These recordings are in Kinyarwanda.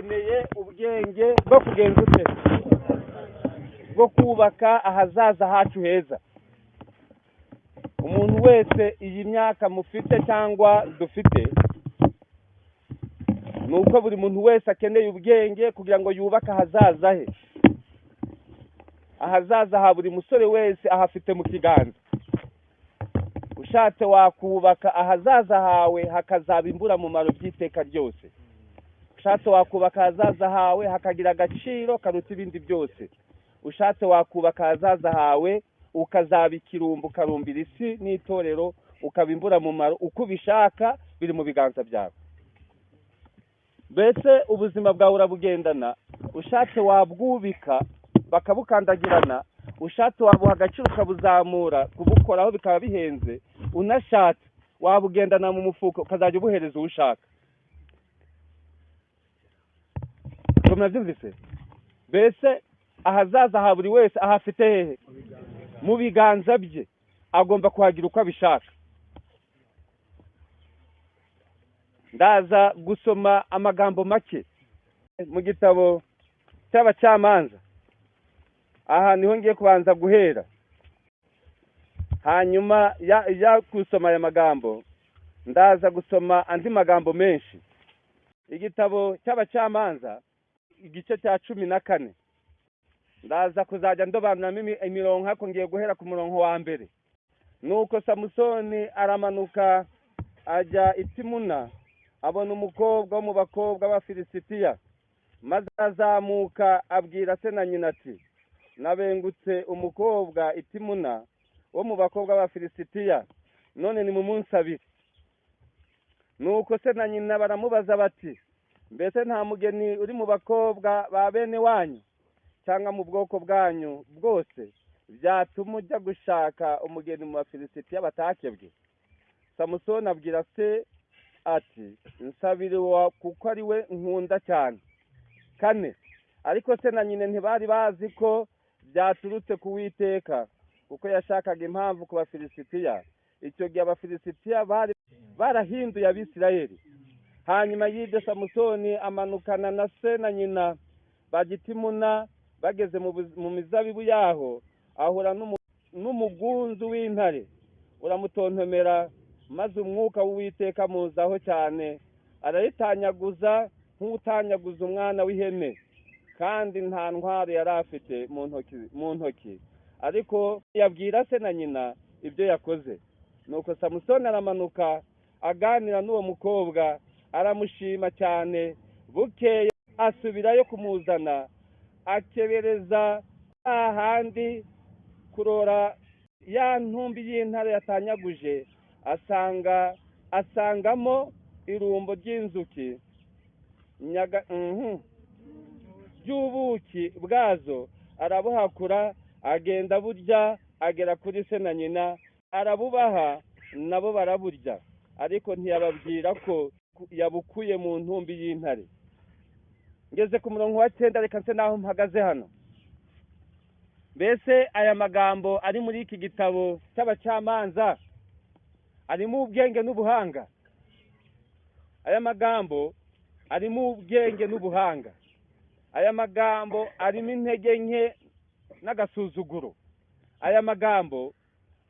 Dukeneye ubwenge bwo kugenza ute, bwo kubaka ahazaza hacu heza. Umuntu wese iyi myaka mufite cyangwa dufite, nuko buri muntu wese akeneye ubwenge kugira ngo yubake ahazaza he. Ahazaza ha buri musore wese ahafite mu kiganza. Ushatse wakubaka ahazaza hawe hakazaba imburamumaro by'iteka ryose. Ushatse wakubaka ahazaza hawe hakagira agaciro karuta ibindi byose. Ushatse wakubaka ahazaza hawe ukazaba ikirumbo, ukarumbira isi n'itorero, ukaba imburamumaro uko ubishaka, biri mu biganza byawe. Mbese ubuzima bwawe urabugendana, ushatse wabwubika bakabukandagirana, ushatse wabuha agaciro ukabuzamura, kubukoraho bikaba bihenze, unashatse wabugendana mu mufuko ukazajya ubuhereza uwo ushaka. Murabyumvise? Mbese ahazaza ha buri wese ahafite hehe? Mu biganza bye. Agomba kuhagira uko abishaka. Ndaza gusoma amagambo make mu gitabo cy'abacamanza. Aha niho ngiye kubanza guhera. Hanyuma ya gusoma aya magambo, ndaza gusoma andi magambo menshi. Igitabo cy'abacamanza igice cya 14. Ndaza kuzajya ndobanuramo imirongo, ariko ngiye guhera ku murongo wa mbere. Nuko Samusoni aramanuka ajya i Timuna, abona umukobwa wo mu bakobwa b'Abafilisitiya, maze azamuka abwira se na nyina ati: nabengutse umukobwa i Timuna wo mu bakobwa b'Abafilisitiya, none ni mu munsi abiri. Nuko se na nyina baramubaza bati: mbese nta mugeni uri mu bakobwa ba bene wanyu cyangwa mu bwoko bwanyu bwose byatuma ujya gushaka umugeni mu Bafilisitiya batakebwe? Samusoni abwira se ati: nsabire kuko ari we nkunda cyane. 4. Ariko se na nyina ntibari bazi ko byaturutse ku Uwiteka, kuko yashakaga impamvu ku Bafilisitiya. Icyo gihe Abafilisitiya bari barahinduye Abisirayeli. Hanyuma y'ibyo Samusoni amanukana na se na nyina bajya i Timuna. Bageze mu mizabibu yaho, ahura n'umugunzu w'intare, uramutontomera, maze umwuka w'Uwiteka amuzaho cyane, arayitanyaguza nk'utanyaguza umwana w'ihene, kandi nta ntwaro yari afite mu ntoki. Ariko yabwira se na nyina ibyo yakoze. Nuko Samusoni aramanuka aganira n'uwo mukobwa, aramushima cyane. Bukeye asubirayo kumuzana, akebereza ahandi kurora ya ntumbi y'intare yatanyaguje, asangamo irumbo ry'inzuki ry'ubuki bwazo, arabuhakura, agenda burya, agera kuri se na nyina, arabubaha, nabo baraburya. Ariko ntiyababwira ko yabukuye mu ntumbi y'intare. Ngeze ku murongo wa 9, reka nse naho mpagaze hano. Mbese aya magambo ari muri iki gitabo cy'abacamanza arimo ubwenge n'ubuhanga. Aya magambo arimo ubwenge n'ubuhanga. Aya magambo arimo intege nke n'agasuzuguro. Aya magambo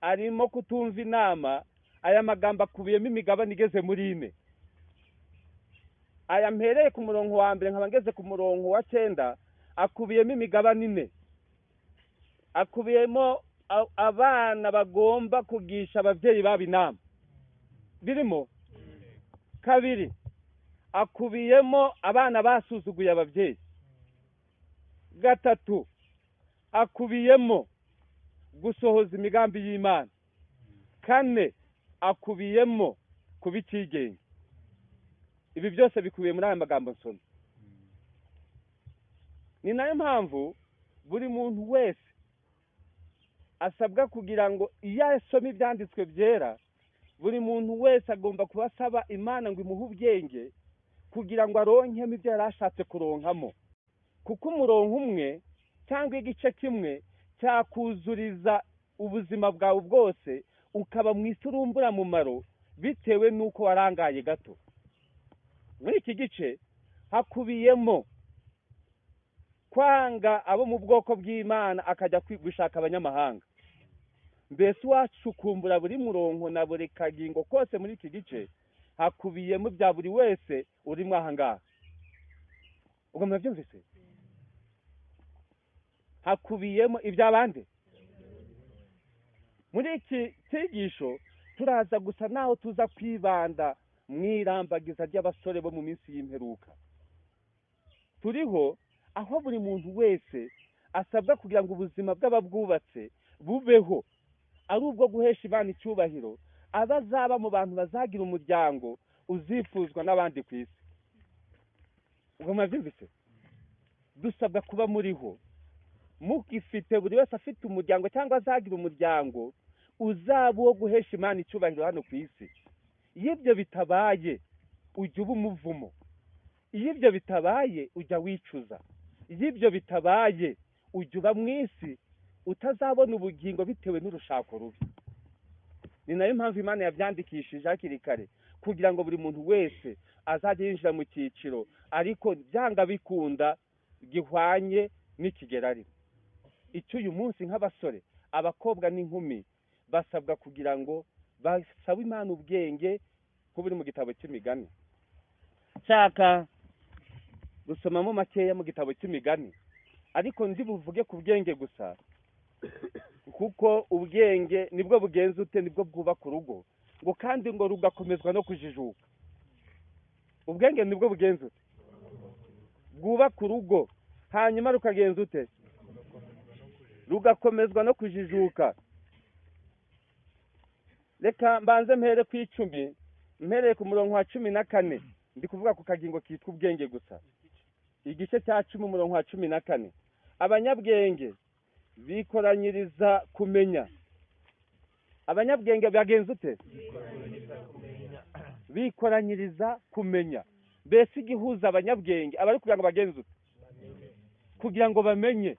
arimo kutumva inama. Aya magambo akubiyemo imigabane igeze muri 4. Aya mpereye ku murongo wa mbere nkaba ngeze ku murongo wa 9, akubiyemo imigabane 4. Akubiyemo abana bagomba kugisha ababyeyi babo inama. Birimo 2, akubiyemo abana basuzuguye ababyeyi. 3, akubiyemo gusohoza imigambi y'Imana. 4, akubiyemo kuba ikigenge. Ibi byose bikubiye muri aya magambo nsoma. Ni nayo mpamvu buri muntu wese asabwa kugira ngo iyo asoma ibyanditswe byera, buri muntu wese agomba kuba asaba Imana ngo imuhe ubwenge kugira ngo aronkemo ibyo yari ashatse kuronkamo. Kuko umurongo umwe cyangwa igice kimwe cyakuzuriza ubuzima bwawe bwose, ukaba mu isi urumburamumaro bitewe n'uko warangaye gato. Muri iki gice Hakubiyemo kwanga abo mu bwoko bw'Imana akajya gushaka abanyamahanga. Mbese uwacukumbura buri murongo na buri kagingo kose muri iki gice, hakubiyemo bya buri wese urimo aha ngaha. Ubwo murabyumvise? Hakubiyemo iby'abandi. Muri iki cyigisho turaza gusa naho tuza kwibanda mu irambagiza ry'abasore bo mu minsi y'imperuka. Turiho aho buri muntu wese asabwa kugira ngo ubuzima bw'ababwubatse bubeho ari ubwo guhesha Imana icyubahiro, abazaba mu bantu bazagira umuryango uzifuzwa n'abandi ku isi. Ubwo murabyumvise? Dusabwa kuba muriho mugifite, buri wese afite umuryango cyangwa azagira umuryango uzaba uwo guhesha Imana icyubahiro hano ku isi. Iyo ibyo bitabaye ujya uba umuvumo, iyo ibyo bitabaye ujya wicuza, iyo ibyo bitabaye ujya uba mu isi utazabona ubugingo bitewe n'urushako rubi. Ni nayo mpamvu Imana yabyandikishije hakiri kare, kugira ngo buri muntu wese azajye yinjira mu cyiciro ariko byanga bikunda gihwanye n'ikigero arimo. Icyo uyu munsi nk'abasore, abakobwa n'inkumi basabwa kugira ngo basabe Imana ubwenge nk'uburi mu gitabo cy'imigani. Nshaka gusomamo makeya mu gitabo cy'imigani, ariko ndi buvuge ku bwenge gusa, kuko ubwenge nibwo bugenza ute, nibwo bwubaka urugo, ngo kandi ngo rugakomezwa no kujijuka. Ubwenge nibwo bugenza ute, bwubaka urugo, hanyuma rukagenza ute, rugakomezwa no kujijuka. Reka mbanze mpere ku 10, mpereye ku murongo wa 14. Ndi kuvuga ku kagingo kitwa ubwenge gusa. Igice cya 10 umurongo wa 14. Abanyabwenge bikoranyiriza kumenya. Abanyabwenge bagenza ute? Bikoranyiriza kumenya. Mbese igihuza abanyabwenge abari kugira ngo bagenze ute? Kugira ngo bamenye.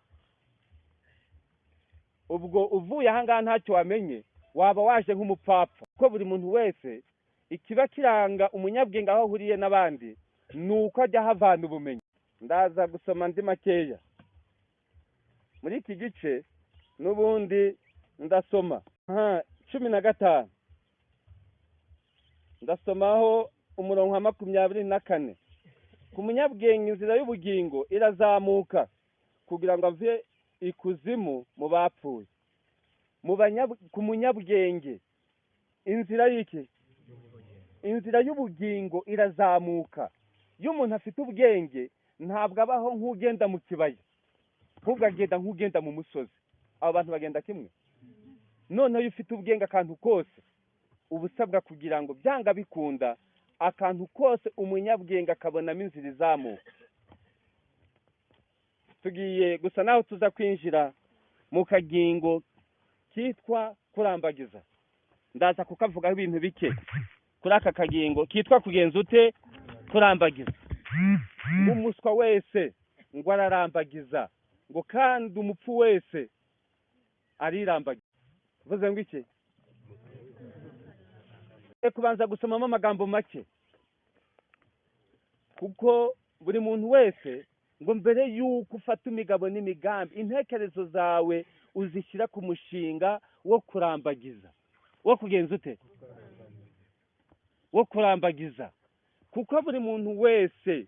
Ubwo uvuye aha ngaha ntacyo wamenye, waba waje nk'umupfapfa. Kuko buri muntu wese ikiba kiranga umunyabwenge aho ahuriye n'abandi ni uko ajya ahavana ubumenyi. Ndaza gusoma andi makeya muri iki gice, n'ubundi ndasoma 15, ndasomaho umurongo wa 24. Ku munyabwenge inzira y'ubugingo irazamuka kugira ngo ave ikuzimu mu bapfuye. Ku munyabwenge inzira y'iki? Inzira y'ubugingo irazamuka. Iyo umuntu afite ubwenge ntabwo abaho nk'ugenda mu kibaya, ahubwo agenda nk'ugenda mu musozi. Abo bantu bagenda kimwe. Noneho iyo ufite ubwenge akantu kose uba usabwa kugira ngo byanga bikunda akantu kose umunyabwenge akabonamo inzira izamuka. Tugiye gusa naho tuza kwinjira mu kagingo kitwa kurambagiza. Ndaza kukavugaho ibintu bike kuri aka kagingo kitwa kugenza ute, kurambagiza. Umuswa wese ngo ararambagiza, ngo kandi umupfu wese arirambagiza. Vuze ngo iki? Kubanza gusomamo amagambo make, kuko buri muntu wese ngo mbere yuko ufata imigabo n'imigambi, intekerezo zawe uzishyira ku mushinga wo kurambagiza, wo kugenza ute, wo kurambagiza. Kuko buri muntu wese,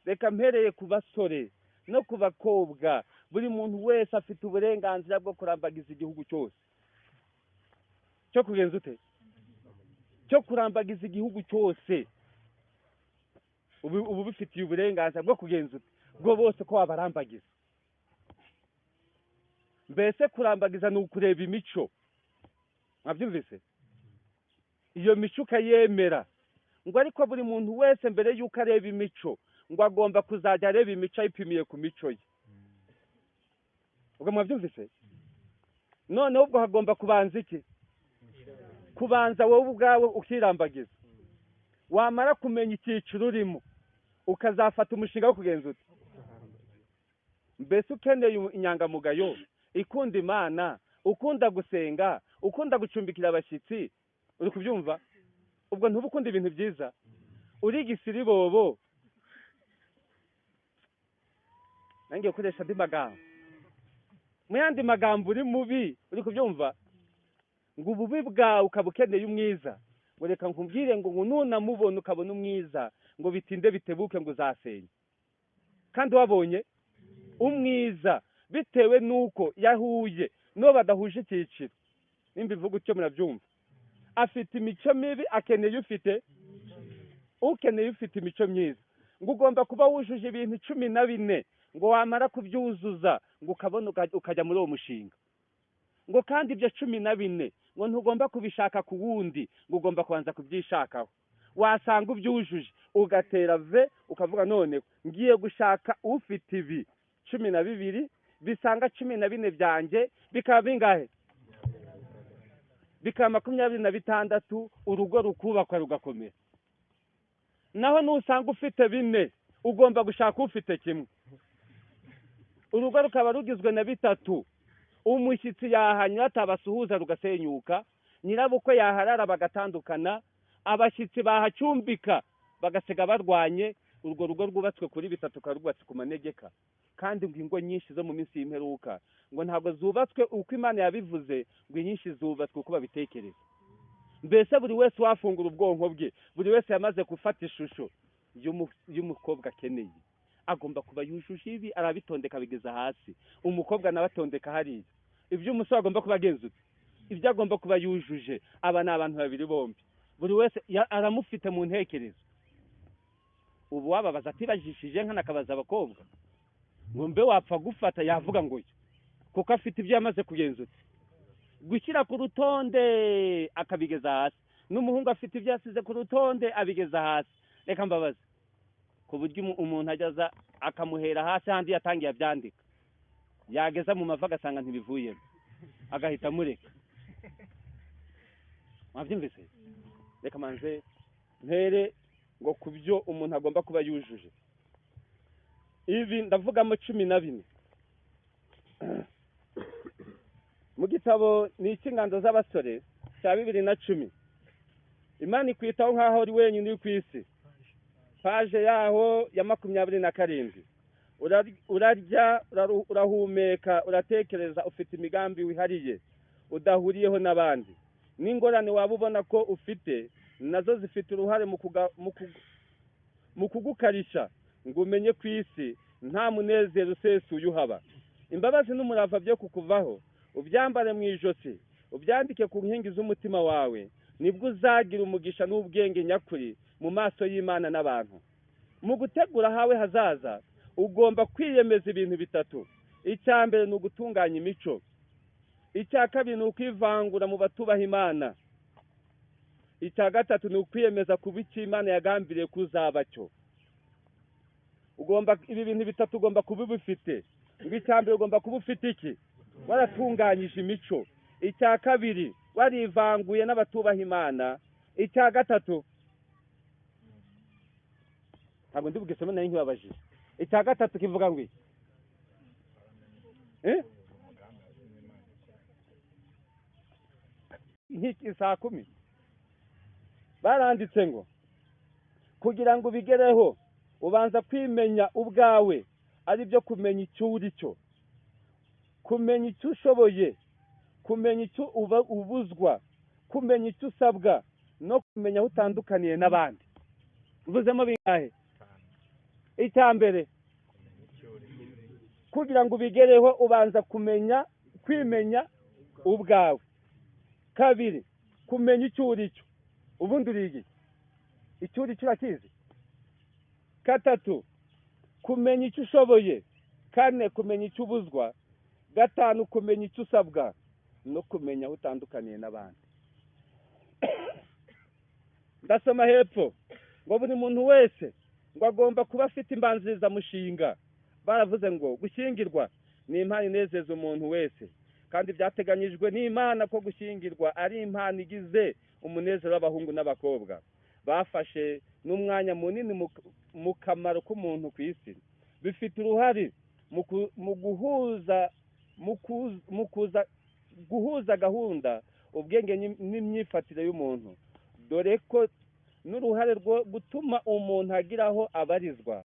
reka mpereye ku basore no ku bakobwa, buri muntu wese afite uburenganzira bwo kurambagiza igihugu cyose. Cyo kugenza ute? Cyo kurambagiza igihugu cyose. Ubu bifitiye uburenganzira bwo kugenza ute, bwo bose ko wabarambagiza. Mbese kurambagiza ni ukureba imico, mwabyumvise? Iyo mico ukayemera. Ngo ariko buri muntu wese mbere yuko areba imico, ngo agomba kuzajya areba imico ayipimiye ku mico ye. Ubwo mwabyumvise? Noneho ubwo hagomba kubanza iki? Kubanza wowe ubwawe ukirambagiza. Wamara kumenya icyiciro urimo, ukazafata umushinga wo kugenza ute. Mbese ukeneye inyangamugayo ikunda Imana, ukunda gusenga, ukunda gucumbikira abashyitsi, uri kubyumva? Ubwo ntuba ukunda ibintu byiza, uri igisiribobo, Nangiye gukoresha andi magambo. Mu yandi magambo uri mubi, uri kubyumva? Ngo ububi bwawe ukaba ukeneye umwiza. Ngo reka nkubwire ngo nunamubona ukabona umwiza, ngo bitinde bitebuke ngo uzasenya. Kandi wabonye umwiza bitewe nuko yahuye n'uwo badahuje icyiciro. Nimba ivuga utyo murabyumva. Afite imico mibi, akeneye ufite ukeneye ufite imico myiza. Ngo ugomba kuba wujuje ibintu 14, ngo wamara kubyuzuza ngo ukabona ukajya muri uwo mushinga. Ngo kandi ibyo 14 ngo ntugomba kubishaka ku wundi, ngo ugomba kubanza kubyishakaho. Wasanga ubyujuje ugatera ve, ukavuga none ngiye gushaka ufite ibi 12 bisanga 14 byanjye, bikaba bingahe? Bikaba 26, urugo rukubakwa rugakomera. Naho nusanga ufite 4, ugomba gushaka ufite 1. Urugo rukaba rugizwe na 3. Umushyitsi yahanyura atabasuhuza rugasenyuka, nyirabukwe yaharara bagatandukana, abashyitsi bahacumbika bagasiga barwanye. Urwo rugo rwubatswe kuri 3 rukaba rwubatse ku manegeka. Kandi ngo ingo nyinshi zo mu minsi y'imperuka ngo ntabwo zubatswe uko Imana yabivuze, ngo inyinshi zubatswe uko babitekereza. Mbese buri wese wafungura ubwonko bwe, buri wese yamaze gufata ishusho y'umukobwa akeneye, agomba kuba yujuje ibi, arabitondeka bigeza hasi. Umukobwa nawe atondeka hariya ibyo umusore agomba kuba agenzutse, ibyo agomba kuba yujuje. Aba ni abantu babiri bombi, buri wese aramufite mu ntekerezo. Ubu wababaza atibajishije nkana akabaza abakobwa ngo mbe wapfa gufata, yavuga ngo kuko afite ibyo yamaze kugenzutse, gushyira ku rutonde akabigeza hasi. N'umuhungu afite ibyo yasize ku rutonde abigeza hasi. Reka mbabaze, ku buryo umuntu ageza akamuhera hasi handi yatangiye abyandika, yageza mu mavi agasanga ntibivuyemo, agahita amureka. Mwabyumvise? Reka manze mpere ngo ku byo umuntu agomba kuba yujuje. Ibi ndavugamo 14. Mu gitabo ni icy'inganzo z'abasore cya 2010, Imana ikwitaho nk'aho uri wenyine uri ku isi. Paje yaho ya 27. Urarya, urahumeka, uratekereza, ufite imigambi wihariye udahuriyeho n'abandi. N'ingorane waba ubona ko ufite nazo zifite uruhare mu kugukarisha ngo umenye ku isi nta munezero usesuye uhaba. Imbabazi n'umurava byo kukuvaho ubyambare mu ijosi, ubyandike ku nkingi z'umutima wawe, nibwo uzagira umugisha n'ubwenge nyakuri mu maso y'Imana n'abantu. Mu gutegura hawe hazaza ugomba kwiyemeza ibintu 3. Icya mbere ni ugutunganya imico. Icya kabiri ni ukwivangura mu batubaha Imana. Icya gatatu ni ukwiyemeza kuba icyo Imana yagambiriye kuzaba cyo. Ugomba ibi bintu 3 ugomba kuba ubifite. Ngo icya mbere ugomba kuba ufite iki? Waratunganyije imico. Icya kabiri warivanguye n'abatubaha Imana. Icya gatatu ntabwo ndi bugisome nari nkibabajije. Icya gatatu kivuga ngo iki? Nk'iki saa 10 baranditse ngo kugira ngo ubigereho ubanza kwimenya ubwawe, ari byo kumenya icyo uri cyo, kumenya icyo ushoboye, kumenya icyo ubuzwa, kumenya icyo usabwa, no kumenya aho utandukaniye n'abandi. Mvuzemo bingahe? Icya mbere, kugira ngo ubigereho ubanza kumenya kwimenya ubwawe. Kabiri, kumenya icyo uri cyo, ubundi uri iki? Icyo uri cyo urakizi. Gatatu, kumenya icyo ushoboye. Kane, kumenya icyo ubuzwa. Gatanu, kumenya icyo usabwa no kumenya aho utandukaniye n'abandi. Ndasoma hepfo ngo buri muntu wese ngo agomba kuba afite imbanzirizamushinga. Baravuze ngo gushyingirwa ni impano inezeza umuntu wese, kandi byateganyijwe n'Imana ko gushyingirwa ari impano igize umunezero w'abahungu n'abakobwa. Bafashe n'umwanya munini mu kamaro k'umuntu ku isi. Bifite uruhare mu guhuza gahunda, ubwenge n'imyifatire y'umuntu, dore ko n'uruhare rwo gutuma umuntu agira aho abarizwa.